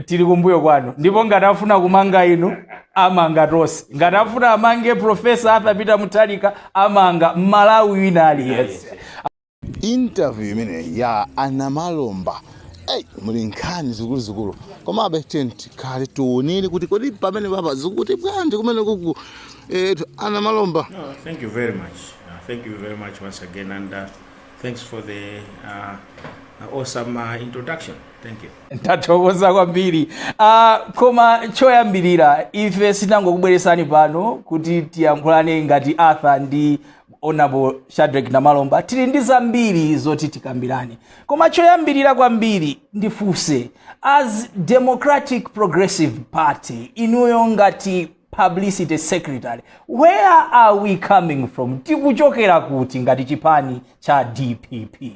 Tili kumbuyo kwanu, ndipo ngati afuna kumanga inu, amanga tonse. Ngati afuna amange Professor Arthur Peter Mutharika, amanga Mmalawi wina aliyense. Interview imeneyi ya a Namalomba, hey, muli nkhani zikuluzikulu. Komabe tiyeni tikhale tionere kuti kodi pamene papa zikuti bwanji kumene kuku a Namalomba. No, thank you very much. Thank you very much once again, and thanks for the awesome introduction. Thank you. Ndathokoza kwambiri. Koma choyambirira, ife sitinangokubweresani pano kuti tiyankhulane ngati Arthur ndi Honorable Shadrack Namalomba. Tili ndi zambiri zoti tikambirane, koma choyambirira kwambiri ndifunse: as Democratic Progressive Party, inuyo ngati publicity secretary, where are we coming from? Tikuchokera kuti ngati chipani cha DPP?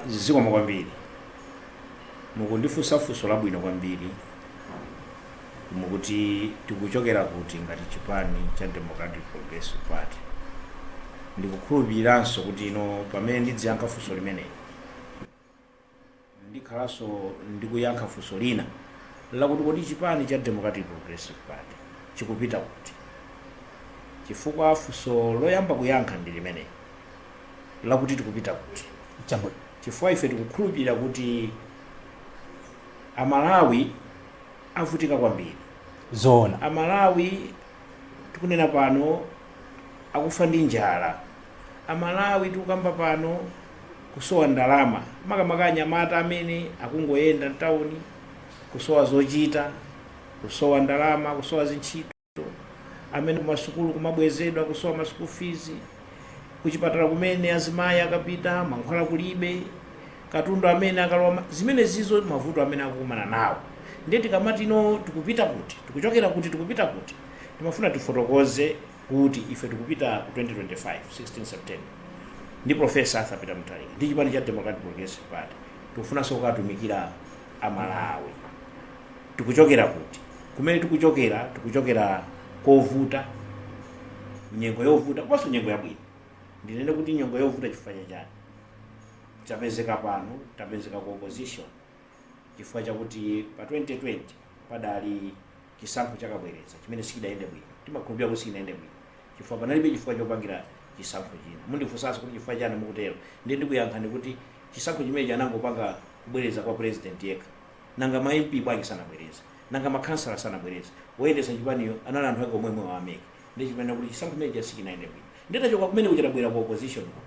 Zikomo kwambiri. Mukundifunsa funso labwino kwambiri, mukuti tikuchokera kuti ngati chipani cha Democratic Progressive Party. Ndikukhulupiriranso kuti ino pamene ndidziyankha funso limeneli, ndikhalanso ndikuyankha funso lina lakuti kodi chipani cha Democratic Progressive Party chikupita kuti? Chifukwa funso loyamba kuyankha ndi limeneli lakuti tikupita kuti. Chabwino. Chifukwa ife tikukhulupirira kuti Amalawi avutika kwambiri. Amalawi tikunena pano akufa ndi njala. Amalawi tikukamba pano kusowa ndalama, makamaka anyamata amene akungoyenda mtawuni, kusowa zochita, kusowa ndalama, kusowa zintchito, amene kumasukulu kumabwezedwa, kusowa ma school fees, kuchipatala kumene azimayi akapita mankhwala kulibe, katundu amene akalowa zimene zizo, mavuto amene akukumana nawo. Ndiye tikamati ino tikupita kuti, tikuchokera kuti, tikupita kuti, timafuna tifotokoze kuti ife tikupita ku 2025 16 September ndi Professor Arthur Peter Mutharika ndi chipani cha Democratic Progressive Party. Tikufunanso kukatumikira Amalawi. Tikuchokera kuti? Kumene tikuchokera, tikuchokera kovuta, nyengo yovuta komanso nyengo yabwino. Ndinene kuti nyengo yovuta chifukwa chachani? Tapezeka pano, tapezeka ku opposition chifukwa chakuti pa 2020 padali chisankho chakabwereza chimene sichidayende bwino. Timakhulupirira kuti sichinayende bwino chifukwa panalibe chifukwa chopangira chisankho china. Mundifunsanso kuti chifukwa chani mukutero? Ndiye ndikuyankhani kuti chisankho chimene chanangopanga kubwereza kwa president yekha. Nanga ma MP bwanji sanabwereze? Nanga makhansala sanabwereze? Woyendetsa chipaniyo anali anthu ake omwemwe wa a MEC. Ndi chimene kuti chisankho chimene sichinayende bwino. Nditachoka kumene kuja, tabwera ku opposition kuno,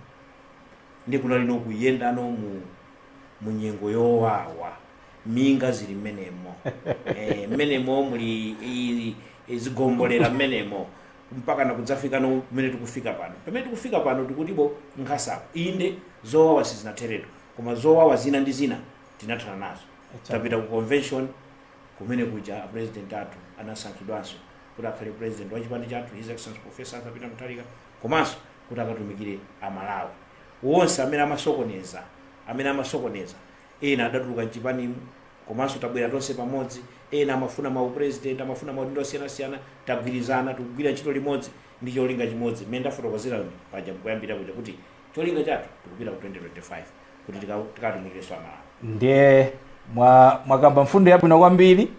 ndi kunali nokuyendano mu nyengo yowawa, minga zili mmenemo, mmenemo muli zigombolera mmenemo, mpaka nakudzafika no kumene tikufika pano. Pamene tikufika pano tikutibo nkhasako. Inde, zowawa sizinatheretu, koma zowawa zina ndi zina tinathana nazo. Tapita ku convention kumene kuja a president athu anasankhidwanso kuti akhale president wa chipani chathu, His Excellency Professor Arthur Peter Mutharika, komanso kuti akatumikire Amalawi wonse. Amene amasokoneza, amene amasokoneza, ena adatuluka mchipanimu, komanso tabwera tonse pamodzi. Ena amafuna ma president, amafuna maudindo osiyanasiyana. Tagwirizana, tikugwira ntchito limodzi ndi cholinga chimodzi, mmene ndafotokozera paja mkuyambira kuja kuti cholinga chathu tikupita ku 2025 kuti tikatumikirenso Amalawi. Ndiye mwakamba mfundo yabwino kwambiri.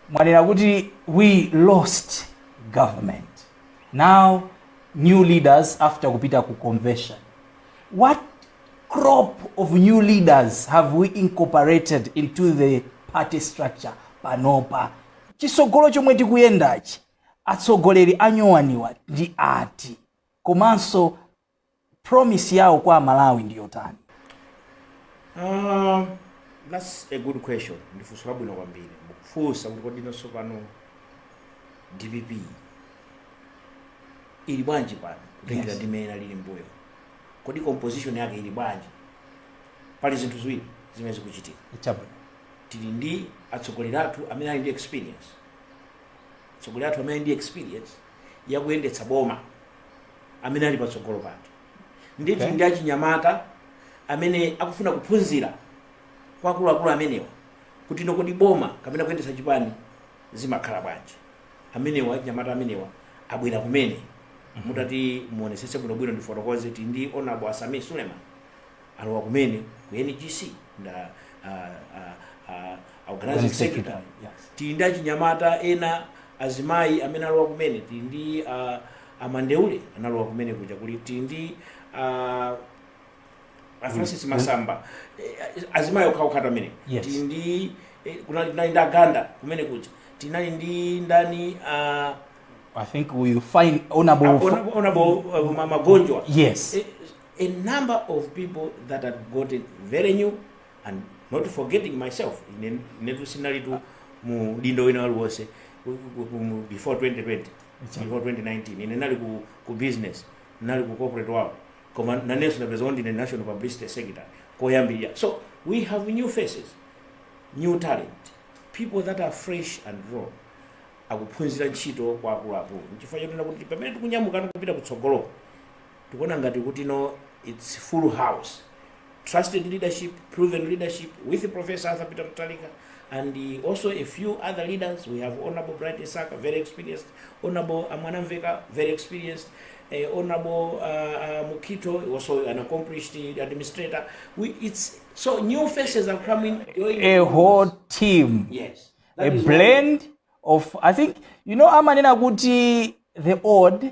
Mwanena kuti we lost government, now new leaders after kupita ku convention. What crop of new leaders have we incorporated into the party structure panopa? Chisogolo chomwe tikuyendachi, atsogoleri anyowaniwa ndi ati, komanso promise yawo kwa Amalawi ndi yotani? That's a good question. Ndifunso labwino kwambiri. Mukufunsa kuti kodi nonso pano DPP ili bwanji pano kutengera ndi mmene lili mbuyo? Kodi composition yake ili bwanji? Pali zinthu ziwiri zimene zikuchitika. Tili ndi atsogoleri athu amene ali ndi experience, atsogoleri athu amene ali ndi experience yakuyendetsa boma amene ali patsogolo pathu, ndi tili ndi achinyamata amene akufuna kuphunzira kwa akuluakulu amenewa kuti no kodi boma kapena kuyendetsa chipani zimakhala bwanji. Amenewa, achinyamata amenewa abwera kumene. Mutati muonesetse bwinobwino, ndifotokoze, tili ndi Honorable a Sameer Suleman, alowa kumene ku NGC nda organizing secretary. Tili ndi achinyamata ena, azimayi amene alowa kumene. Tili ndi amandeule analowa kumene kuja kuli. Tili ndi a Francis Masamba, azimayi okhaokhatu amene. Tili ndi kunali ndi aganda kumene kuja. Tinali ndi ndani? I think we find Honorable Honorable Magonjwa. A number of people that had gotten very new, and not forgetting myself. Ine inetu sinalitu mu udindo wina waliwonse before 2020, before 2019. Ine nali ku business, nali ku corporate world, koma nanenso ndapeza kuti ndine national publicity secretary koyambirira. So we have new faces, new talent, people that are fresh and raw, akuphunzira ntchito kwa akuluakulu. Nchifukwa chonena kuti pamene tikunyamuka kupita kutsogolo, tikuona ngati kuti no, it's full house, trusted leadership, proven leadership with Professor Arthur Peter Mutharika and also a few other leaders. We have Honorable Bright Msaka, very experienced, Honorable Mwanamvekha, very experienced, Honorable Mukhito, also an accomplished administrator. It's so new faces are coming, joining. A whole team. Yes. A That is blend of, I think, amanena kuti the old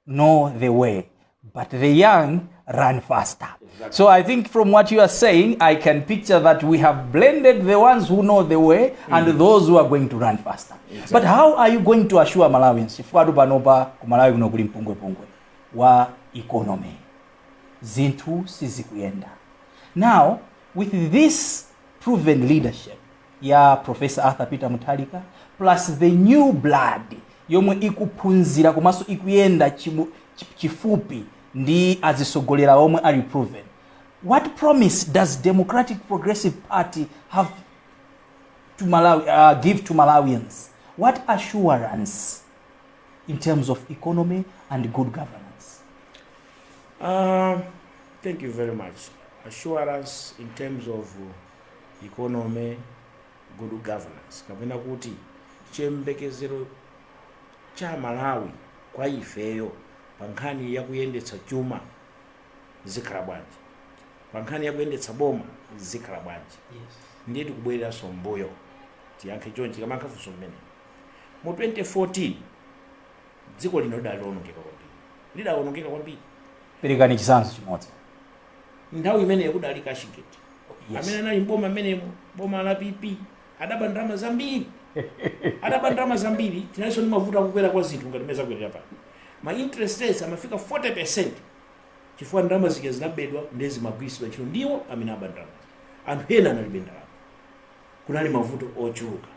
know the way, but the young run faster. So I think from what you are saying, I can picture that we have blended the ones who know the way and those who are going to run faster. But how are you going to assure Malawians, chifukwa panopa ku Malawi kuno kuli mpungwepungwe wa economy, zinthu sizikuyenda? Now, with this proven leadership ya Professor Arthur Peter Mutharika plus the new blood yomwe ikuphunzira komanso ikuyenda chifupi ndi azisogolera omwe ali proven, what promise does Democratic Progressive Party have to Malawi, give to Malawians? What assurance in terms of economy and good governance? Thank you very much. Assurance in terms of economy, good governance, kapena kuti chiyembekezero cha Malawi kwa ifeyo pa nkhani ya kuyendetsa chuma zikhala bwanji, pa nkhani ya kuyendetsa boma zikhala bwanji? Ndiye tikubwereranso mbuyo, tiyankhe chonchi kamankha funso mmene mu 2014 dziko lino lidali lowonongeka kwambiri, lidawonongeka kwambiri. Perekani chitsanzo chimodzi. Nthawi imeneyo kudali Cashgate. Amene anali mboma amenemo, boma la PP, adaba ndalama zambiri, adaba ndalama zambiri. Tinalinso ndi mavuto akukwera kwa zinthu ngati mene zakwerera pano. Ma interest rates amafika 40% chifukwa ndalama zija zinabedwa, ndiye zimagwiritsidwa ntchito ndiwo amene aba ndalama. Anthu ena analibe ndalama, kunali mavuto ochuluka.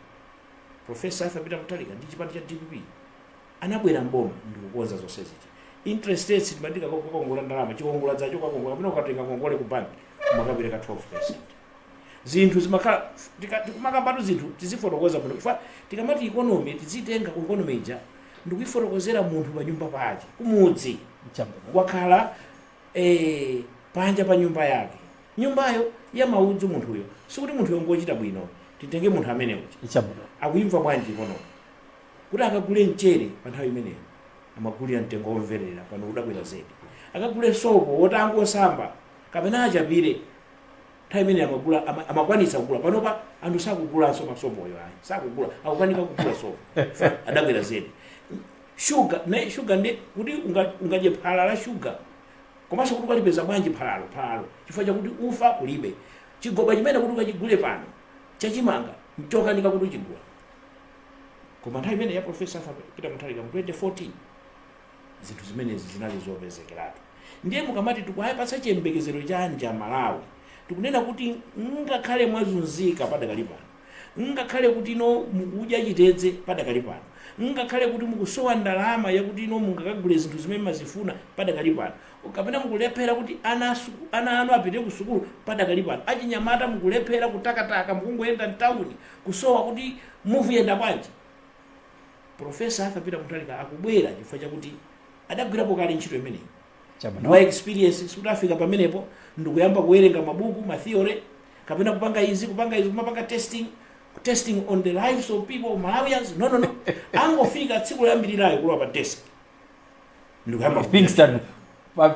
Professor Arthur Peter Mutharika ndi chipani cha DPP anabwera mboma ndikukonza zonse zija. Interest rates, timadika kukongola ndalama, chikongola dzacho kakongola kapena ukatenga ngongole ku banki umakapereka 12. Zinthu zimakhala tikumakambatu zinthu tizifotokoza bwino, chifukwa tikamati economy, tizitenga ku economy ija ndikuifotokozera munthu pa nyumba pake kumudzi. Wakhala panja pa nyumba yake, nyumbayo ya maudzu, munthuyo sikuti munthuyo ngochita bwino. Titenge munthu amene uja. Akuimva bwanji economy? Kuti akagule mchere pa nthawi imeneyo amagulira mtengo womverera, pano udakwera zedi. Akagule sopo woti angosamba kapena achapire, nthawi imene amagula amakwanitsa kugula. Panopa anthu sakugulanso masopoyo ayi, sakugula, akukanika kugula sopo. Adakwera zedi. Shuga ne shuga ndi kuti ungadye phala la shuga, komanso kuti ukalipeza bwanji phalalo, phalalo, chifukwa chakuti ufa kulibe. Chigoba chimene kuti ukachigule pano chachimanga nchokanika kuti uchigula. Koma nthawi imene ya Professor Arthur Peter Mutharika mu 2014, zinthu zimenezi zinali zopezekeratu. Ndiye mukamati tikuwapatsa chiyembekezero chanji Malawi, tikunena kuti ngakhale mwazunzika padakali pano, ngakhale kuti ino mukudya chitedze padakali pano, ngakhale kuti mukusowa ndalama yakuti ino mungakagule zinthu zimene mazifuna padakali pano, kapena mukulephera kuti ana anu apite ku sukulu padakali pano, achinyamata mukulephera kutakataka, mukungoyenda mtawuni kusowa kuti muvuyenda bwanji, Professor Arthur Peter Mutharika akubwera chifukwa chakuti adagwirapo kale ntchito imeneyi. Wa experience, sikuti afika pamenepo ndikuyamba kuwerenga mabuku, ma theory, kapena kupanga izi, kupanga izi, kumapanga testing, testing on the lives of people, Malawians. No, no, no. Angofika tsiku loyambirirayo kulowa pa desk ndikuyamba. Things that, but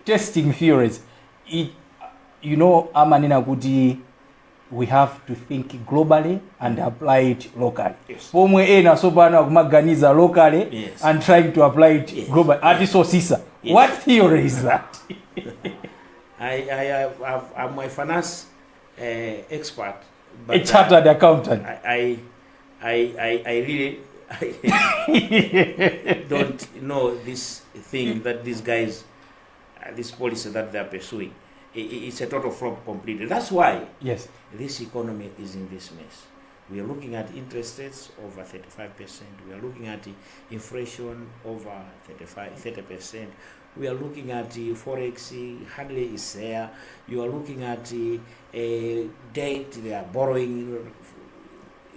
testing theories, amanena kuti We have to think globally and apply it locally. Yes. Pomwe ena sopano akumaganiza locally and trying to apply it globally. Ati sosisa. Yes. What theory is that? I'm a finance expert, but A chartered accountant. I really don't know this thing that these guys, this policy that they are pursuing. It's a total flop completely. That's why this economy is in this mess. We are looking at interest rates over 35%. We are looking at inflation over 35, 30%. We are looking at the forex, hardly is there. You are looking at the debt, they are borrowing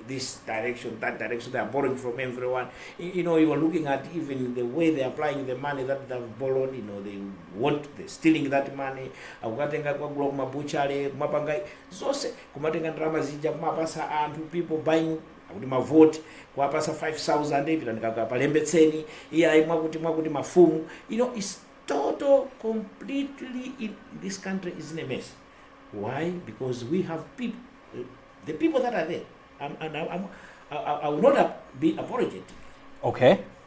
this direction, that direction, they are borrowing from everyone. You are looking at even the way they are applying the money that they've borrowed, they want, they're stealing that money. Akukatenga kwagula kumabuchale, kumapanga, zonse, kumatenga ndalama zija, kumapasa anthu, people buying, akuti mavoti, kuwapasa 5,000, pita ndikakapalembetseni, iyayi mwakuti, mwakuti mafumu. It's total, completely, in, this country is in a mess. Why? Because we have people, the people that are there, and I will not be apologetic.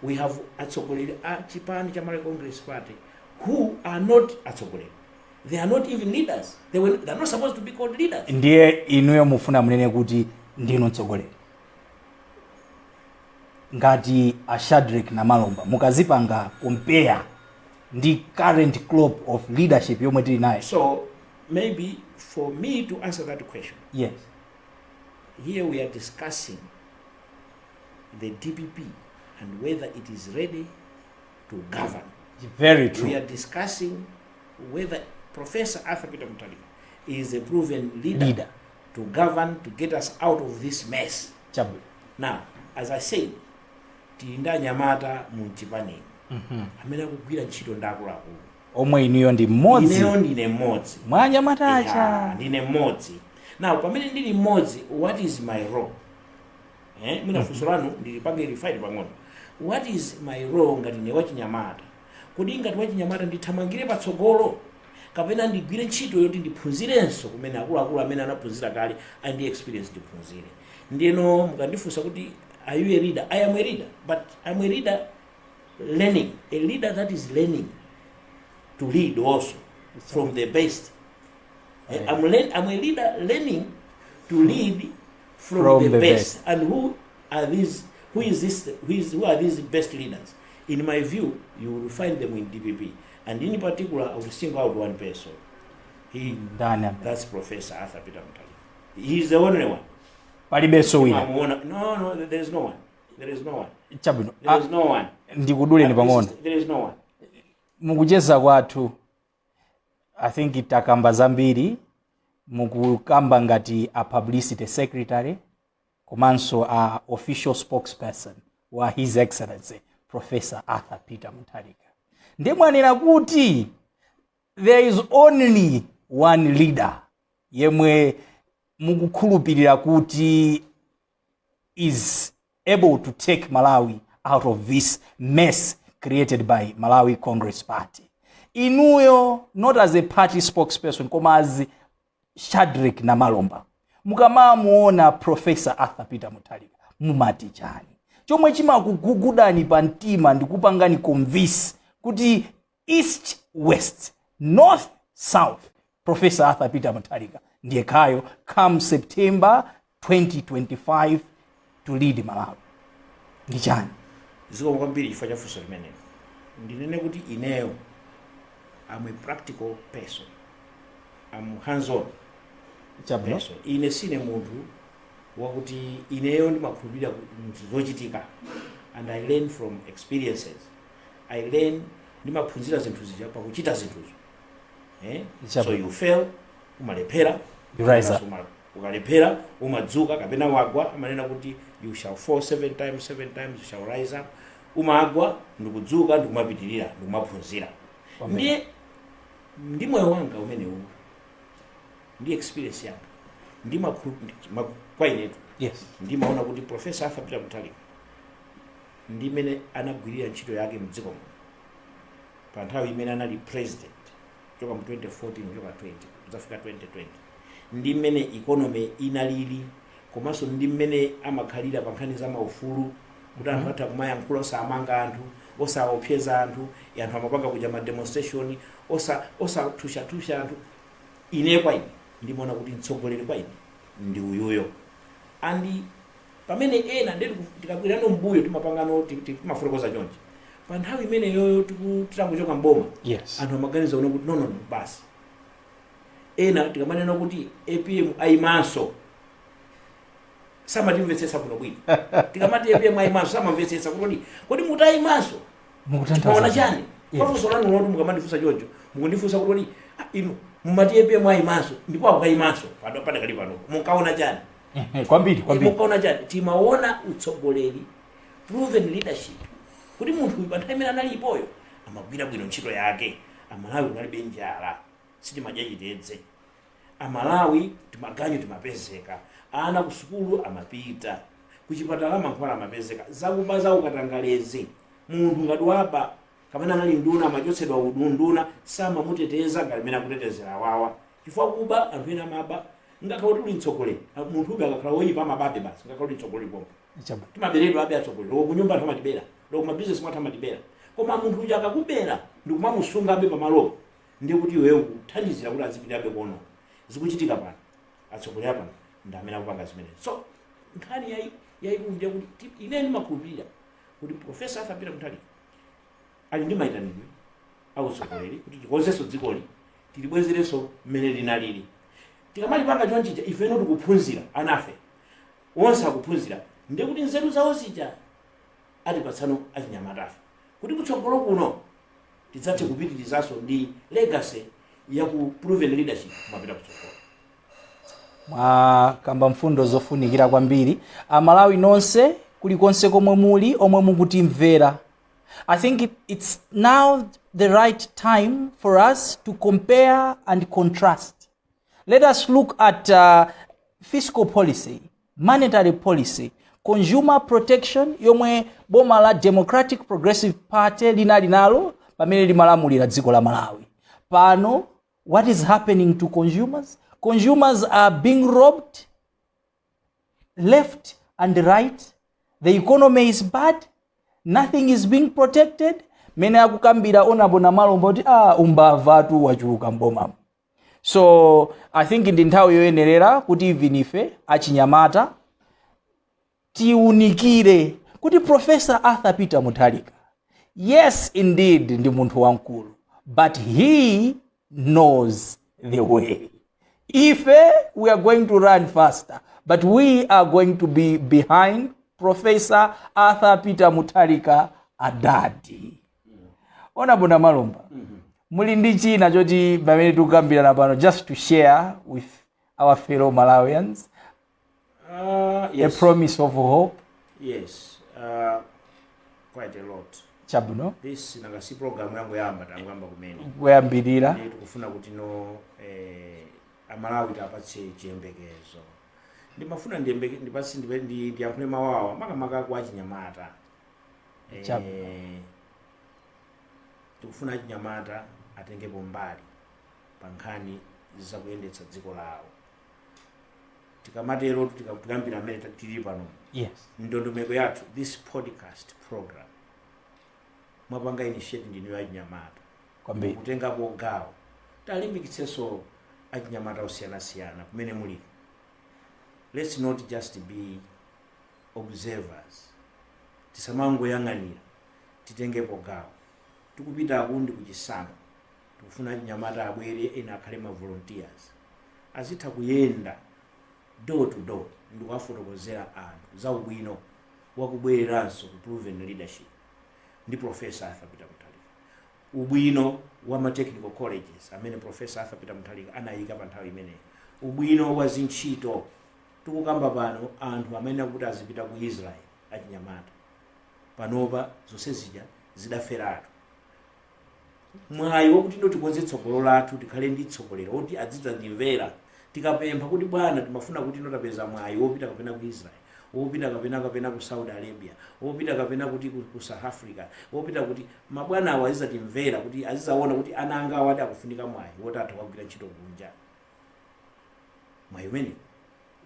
We have atsogoleri a chipani cha Malawi Congress Party who are not atsogoleri. They are not even leaders. They are not supposed to be called leaders. Ndiye inuyo mufuna munene kuti ndinu mtsogoleri ngati a Shadrick Namalomba, mukazipanga compare ndi current crop of leadership yomwe tili nayo? So maybe for me to answer that question, here we are discussing the DPP and whether it is ready to govern. Very true. We are discussing whether Professor Arthur Peter Mutharika is a proven leader, Leader. To govern, to get us out of this mess. Chabwino. Now, as I said, tili ndi anyamata mu chipanimu amene akugwira ntchito ndi akuluakulu. Omwe inuyo ndi mmodzi. Ineyo ndine mmodzi. Mwa anyamata Yeah, acha. ndine mmodzi. Now, pamene ndili mmodzi, what is my role? Mwina funso lanu ndilipange refine pang'ono. What is my role ngati ine wachinyamata? Kodi ngati wachinyamata ndithamangire patsogolo kapena ndigwire ntchito yoti ndiphunzirenso kumene akuluakulu amene anaphunzira kale and experience ndiphunzire? Ndiyeno mukandifunsa kuti, "Are you a leader?" I am a leader, but I'm a leader learning, a leader that is learning to lead also from the best. I'm a leader learning to lead from, From the the best. Best. And who are these? Who is this? Who are these best leaders? In my view, you will find them in DPP. And in particular, I will single out one person. He, Ndani amene? That's Professor Arthur Peter Mutharika. He is the only one. Palibenso wina? Mamuona- No, there is no one. There is no one. Chabwino. There is no one. Ndikuduleni pang'ono. There is no one. Mukucheza kwathu, I think takamba zambiri. Mukukamba ngati a publicity secretary komanso a official spokesperson wa His Excellency Professor Arthur Peter Mutharika. Ndiye mwanena kuti there is only one leader yemwe mukukhulupirira kuti is able to take Malawi out of this mess created by Malawi Congress Party. Inuyo, not as a party spokesperson, koma as Shadrick Namalomba, mukamamuona Professor Arthur Peter Mutharika, mumati chani? Chomwe chimakugugudani pa mtima ndikupangani convince kuti east, west, north, south, Professor Arthur Peter Mutharika ndiye khayo come September 2025 to lead Malawi, ndi chani? Zikomo kwambiri chifukwa cha funso limenelo. Ndinene kuti ineyo, I'm a practical person. I'm hands on person. Ine sine munthu wakuti, ineyo ndimakhulupirira zochitika and I learn from experiences. I learn, ndimaphunzira zinthu zija pakuchita zinthuzo, eh? So you fail, umalephera. You rise up. Ukalephera umadzuka, kapena wagwa, amanena kuti you shall fall seven times, seven times you shall rise up. Umagwa ndikudzuka, ndikumapitirira, ndikumaphunzira. Ndiye ndi moyo wanga umenewu ndi experience yanga, kwa inetu ndimaona kuti Professor Arthur Peter Mutharika ndi imene anagwirira ntchito yake mdziko muno pa nthawi imene anali president, kuchoka mu 2014 kuchoka 20 kudzafika 2020, Ndi mmene economy inalili, komanso ndi mmene amakhalira pa nkhani za maufulu, kuti anthu atha kumayankhula osamanga anthu, osaopseza anthu, anthu amapanga kuja ma demonstration osathushathusha anthu. Ine kwa ine ndimaona kuti mtsogoleri kwa ine ndi uyuyo. And pamene ena ndeti tikabwerano mbuyo, timapangano, timafotokoza chonchi, pa nthawi imeneyoyo titangochoka mboma, anthu amaganiza kuno kuti no, no, no, basi. Ena tikamanena kuti APM ayimanso, samatimvetsetsa bwino bwino. Tikamati APM ayimanso, samamvetsetsa kuti kodi mutayimanso Mukutanthauza timaona chani? Pafunso lanu loti mukamandifunsa choncho, mukundifunsa kuti kodi, inu mumati APM ayimanso, ndipo akukayimanso pano, padakali pano, munkaona chani? Kwambiri, kwambiri. Mukaona chani? Timaona utsogoleri, proven leadership, kuti munthu uyu pa nthawi imene analipoyo amagwira bwino ntchito yake. Amalawi kunalibe njala, sitimadya chitedze. Amalawi timaganyu timapezeka, ana ku sukulu amapita, kuchipatala mankhwala amapezeka. Zakuba, za ukatangalezi, munthu ngati waba kapena anali nduna, amachotsedwa nduna, samamuteteza ngati mmene akutetezera awawa, chifukwa kuba anthu ena amaba ngakhale kuti uli mtsogoleri. Munthu ube akakhala woyipa amababe basi, ngakhale uli mtsogoleri pomwe. Timaberedwa abe atsogoleri, loko kunyumba anthu amatibera, loko mabizinesi mwathu amatibera. Koma munthu uja akakubera ndikumamusungabe pamalopo, ndiye kuti iweyo kuthandizira kuti azipitabe kuononga. Zikuchitika pano, atsogoleri apano ndi amene akupanga zimenezi. So nkhani yayikulu ndiye kuti ine ndimakhulupirira kuti Professor Arthur Peter Mutharika ali ndi mayitanidwe autsogoleri kuti tikonzenso dzikoli, tilibwezerenso mmene linalili. Tikamalipanga chonchija, ifeno tikuphunzira, anafe onse akuphunzira, ndiye kuti nzeru zawo zija atipatsano achinyamatafe kuti kutsogolo kuno tidzathe kupitirizanso ndi legacy ya ku proven leadership kumapita kutsogolo. Mwakamba mfundo zofunikira kwambiri. Amalawi nonse, kulikonse komwe muli, omwe mukutimvera, I think it's now the right time for us to compare and contrast. Let us look at fiscal policy, monetary policy, consumer protection yomwe boma la Democratic Progressive Party linali nalo pamene limalamulira dziko la Malawi. Pano what is happening to consumers? Consumers are being robbed left and right. The economy is bad, nothing is being protected. Mene akukambira Honorable Namalomba kuti umbavatu wachuluka mbomamo. So I think ndi nthawi yoyenerera kuti even ife achinyamata tiunikire kuti Professor Arthur Peter Mutharika, yes indeed, ndi munthu wamkulu, but he knows the way. Ife we are going to run faster, but we are going to be behind Professor Arthur Peter Mutharika. Adadi Honorable Namalomba, muli ndi china choti pamene tikukambirana pano, just to share with our fellow Malawians, Yes. a promise of hope? Yes, quite a lot. Chabwino. This nanga si program yangoyamba, tangoyamba kumene. Kuyambirira. Ndiye tikufuna kuti no, Amalawi tapatse chiyembekezo. Ndimafuna ndipatse ndiyankhule mawawa makamaka kwa achinyamata. Chabwino. Tikufuna achinyamata atengepo mbali pa nkhani zakuyendetsa dziko lawo. Tikamatero, tikambira amene tili pano, ndondomeko yathu, this podcast program mwapanga initiate ndinu achinyamata. Kutengapo gawo, talimbikitsenso achinyamata osiyanasiyana kumene muliko. Let's not just be observers, tisamangoyang'anira, titengepo gawo. Tikupita ndi kuchisankho, tikufuna achinyamata abwere, ena akhale ma volunteers, azitha kuyenda door to door ndikuwafotokozera anthu za ubwino wakubwereranso ku proven leadership ndi Professor Arthur Peter Mutharika, ubwino wa ma technical colleges amene Professor Arthur Peter Mutharika anayika pa nthawi imeneyo, ubwino wa zintchito. Tikukamba pano, anthu amene akuti azipita ku Israel, achinyamata, panopa zonse zija zidaferatu. Mwayi wokuti ndo tikonze tsogolo lathu, tikhale ndi tsogolero woti azidzandimvera tikapempha kuti bwana, timafuna kuti ino tapeza mwayi wopita kapena ku Israel, wopita kapena ku Saudi Arabia, wopita kapena kuti ku South Africa, wopita kuti mabwana awo azidzatimvera, kuti azidzaona kuti ana anga awati akufunika mwayi woti atha kukagwira ntchito kunja. Mwayi umene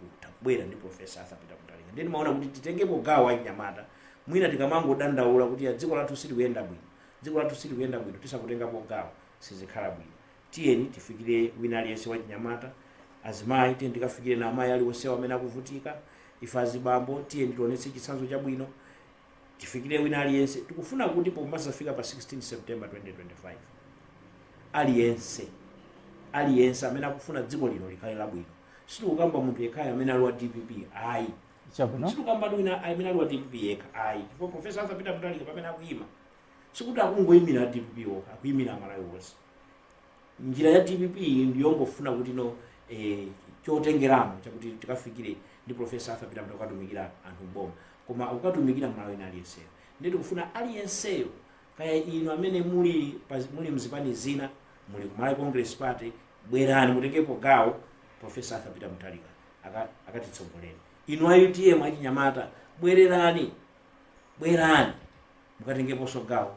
utakubwera ndi Professor Arthur Peter Mutharika. Ndiye timaona kuti titengepo gawo achinyamata. Mwina tikamangodandaula kuti ya dziko lathu silikuyenda bwino, dziko lathu silikuyenda bwino, tisakutengapo gawo, sizikhala bwino. Tiyeni tifikire wina aliyense wachinyamata. Azimayi, tiyeni tikafikire na amayi aliwonsewo amene akuvutika. Ife azibambo, tiyeni tionetse chitsanzo chabwino, tifikire wina aliyense. Tikufuna kuti pomazafika pa 16 September 2025, aliyense aliyense amene akufuna dziko lino likhale labwino, sitikukamba munthu yekhayo amene ali wa DPP, ayi. Sitikukamba wina amene ali wa DPP yekha, ayi, chifukwa Professor Arthur Peter Mutharika pamene akuyima, sikuti akungoyimira DPP okha, akuyimira Amalawi onse. Njira ya DPP ndiyongofuna kuti no chotengeramo chakuti tikafikire ndi Professor Arthur Peter Mutharika kukatumikira anthu mboma, koma akukatumikira Malawi ina aliyenseyo. Ndiye tikufuna aliyenseyo, kaya inu amene muli mzipani zina, muli ku Malawi Congress Party, bwerani mutengepo gawo, Professor Arthur Peter Mutharika akatitsogolere. Inu a UTM achinyamata, bwererani, bwerani mukatengeponso gawo,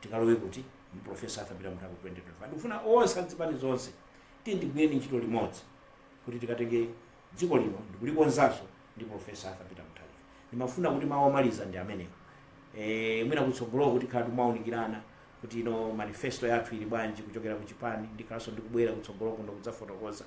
tikalowe kuti ndi Professor Arthur Peter Mutharika 2025. Ndikufuna onse azipani zonse, tiye tigwireni ntchito limodzi kuti tikatenge dziko lino ndikulikonzanso ndi Professor Arthur Peter Mutharika. Ndimafuna kuti mawu amaliza ndi amenewo. Mwina kutsogoloko kuti khala timawunikirana kuti ino manifesto yathu ili bwanji kuchokera ku chipani. Ndikhalanso ndikubwera kutsogoloko ndikudzafotokoza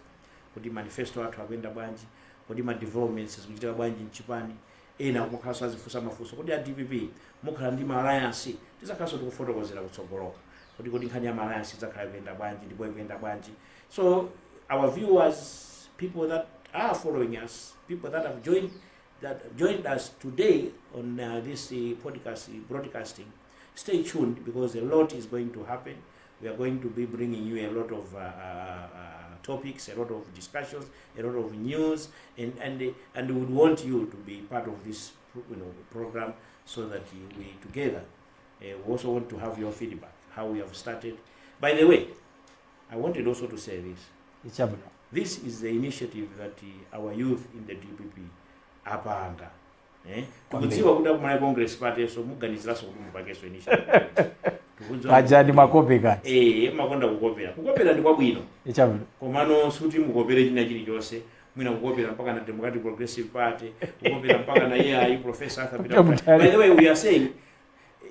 kuti manifesto athu akuyenda bwanji, kodi ma developments zikuchitika bwanji mchipani. Ena kumakhalanso azifunsa mafunso, kodi a DPP mukhala ndi ma alliance? Tizakhalanso tikufotokozera kutsogoloko kuti kodi nkhani ya ma alliance idzakhala ikuyenda bwanji ndipo ikuyenda bwanji. So our viewers, people that are following us, people that joined us today on this podcast broadcasting, stay tuned because a lot is going to happen. We are going to be bringing you a lot of topics, a lot of discussions, a lot of news, and we would want you to be part of this program so that we together, we also want to have your feedback, how we have started. By the way, I wanted also to say this. Chabwino. This is the initiative that our youth in the DPP apanga, eh? Kwambiri. Tikudziwa kuti akumalawi Congress Party so muganiziranso kuti mupangenso initiative. Tikudziwa Paja ndi makope kati. Eh, makonda kukopera. Kukopera ndi kwabwino, komano suti mukopere china chilichonse. Mwina kukopera mpaka na Democratic Progressive Party, kukopera mpaka na AI Professor Arthur Peter Mutharika. By the way, we are saying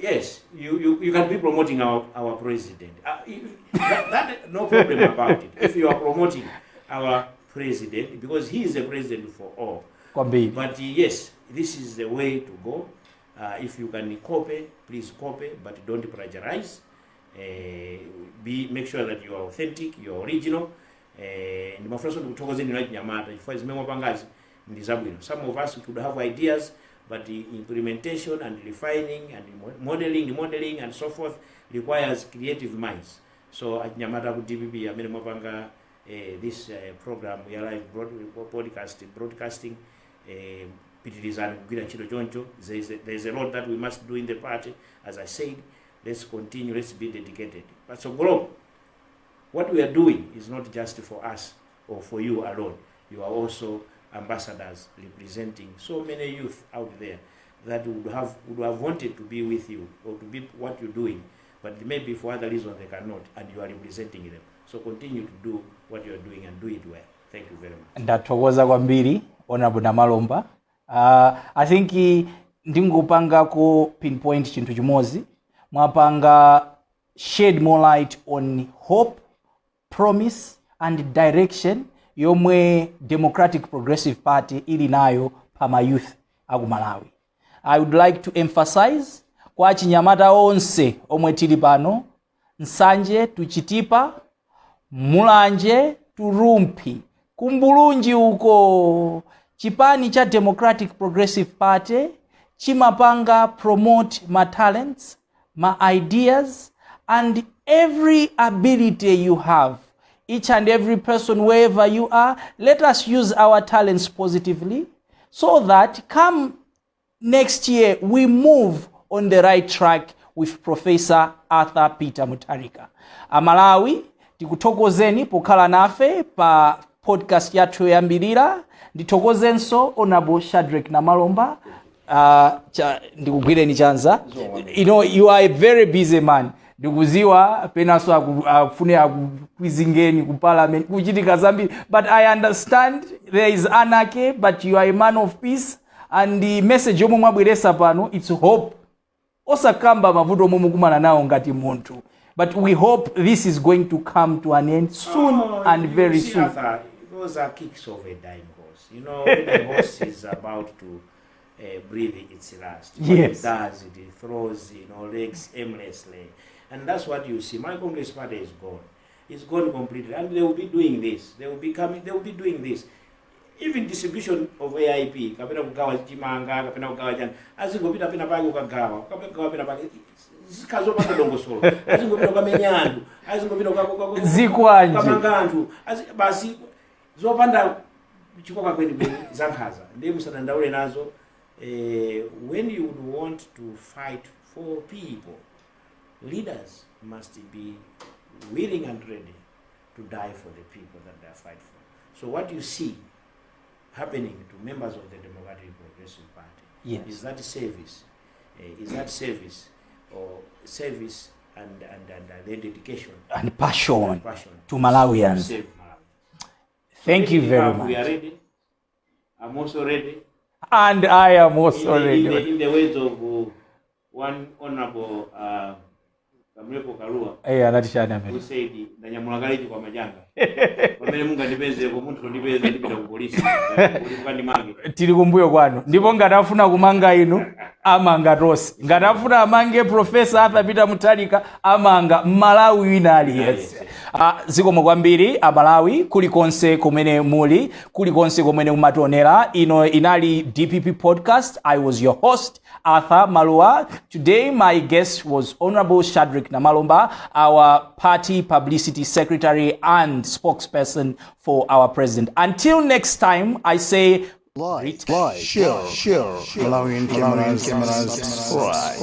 yes, you can be promoting our president, if, that, that no problem about it if you are promoting our president, because he is a president for all. But yes, this is the way to go. If you can copy, please copy, but don't plagiarize. Be make sure that you are authentic, you are original. Ndimafunanso ndikuthokozeni inu achinyamata chifukwa zimene mwapangazi ndi zabwino. Some of us could have ideas, but the implementation and refining and modeling and so forth requires creative minds. So achinyamata ku DPP amene mwapanga this program ya live podcast broadcasting, pitirizani kugwira ntchito choncho. There is a lot that we must do in the party. As I said, let's continue, let's be dedicated. Patsogolopo, what we are doing is not just for us or for you alone. You are also ambassadors representing so many youth out there that would have wanted to be with you or to be what you're doing, but maybe for other reasons they cannot, and you are representing them. So continue to do what you are doing and do it well. Thank you very much. Ndathokoza kwambiri, Honorable Namalomba. I think ndingopangako pinpoint chinthu chimodzi. Mwapanga shed more light on hope, promise and direction yomwe Democratic Progressive Party ili nayo pa ma youth aku Malawi. I would like to emphasize kwa achinyamata onse omwe tili pano, Nsanje to Chitipa, Mulanje to Rumphi, kumbulunji uko, chipani cha Democratic Progressive Party chimapanga promote ma talents, ma ideas and every ability you have. Each and every person, wherever you are, let us use our talents positively so that come next year we move on the right track with Professor Arthur Peter Mutharika. Amalawi, tikuthokozeni pokhala nafe pa podcast yathu yoyambirira. Ndithokozenso Honorable Shadrack Namalomba. Ndikugwireni chanza. You are a very busy man. Ndikuziwa penanso akufune akukwizingeni ku parliament, kuchitika zambiri, but I understand there is anarchy, but you are a man of peace and the message yomwe mwabweresa pano, it's hope, osakamba mavuto omwe mukumana nawo ngati munthu, but we hope this is going to come to an end soon Oh, and you very see, soon. Arthur, those are kicks of a dying horse. When a horse is about to breathe its last, what it does, it throws legs aimlessly. And that's what you see. Malawi Congress Party is gone. It's gone completely. And they will be doing this. They will be coming, they will be doing this. Even distribution of AIP, kapena kugawa chimanga, kapena kugawa chani, azingopita pena pake ukagawa, ukagawa pena pake, zikazopanda dongosolo, azingopita kukamenya anthu, azingopita Zikwanje. kukamanga anthu, basi zopanda chikoka kwenikweni, zankhaza. Ndiye musadandaule nazo. When you would want to fight for people, leaders must be willing and ready to die for the people that they are fighting for. So what you see happening to members of the Democratic Progressive Party is that service or service and their dedication and passion and passion to Malawians. To save Malawi. Thank you very We much. are ready. I'm also ready. And I am also In ready. the words of one Honorable Kamlepo Kalua, Eh, anati chani who amene? said, "Ndanyamula kale chikwama changa, pamene mungandipezeko munthu ndipeza ndipita ku polisi kuti mukandimange." Tili kumbuyo kwanu, ndipo ngati afuna kumanga inu, amanga tonse. Ngati afuna amange Professor Arthur Peter Mutharika, amanga Mmalawi wina aliyense. Zikomo kwambiri Amalawi kulikonse kumene muli, kulikonse kumene mumationera. Ino inali DPP Podcast. I was your host, Arthur Malua. Today my guest was Honorable Shadric Namalomba, our party publicity secretary and spokesperson for our president. Until next time, I say Like, share, share, Malawian cameras, subscribe.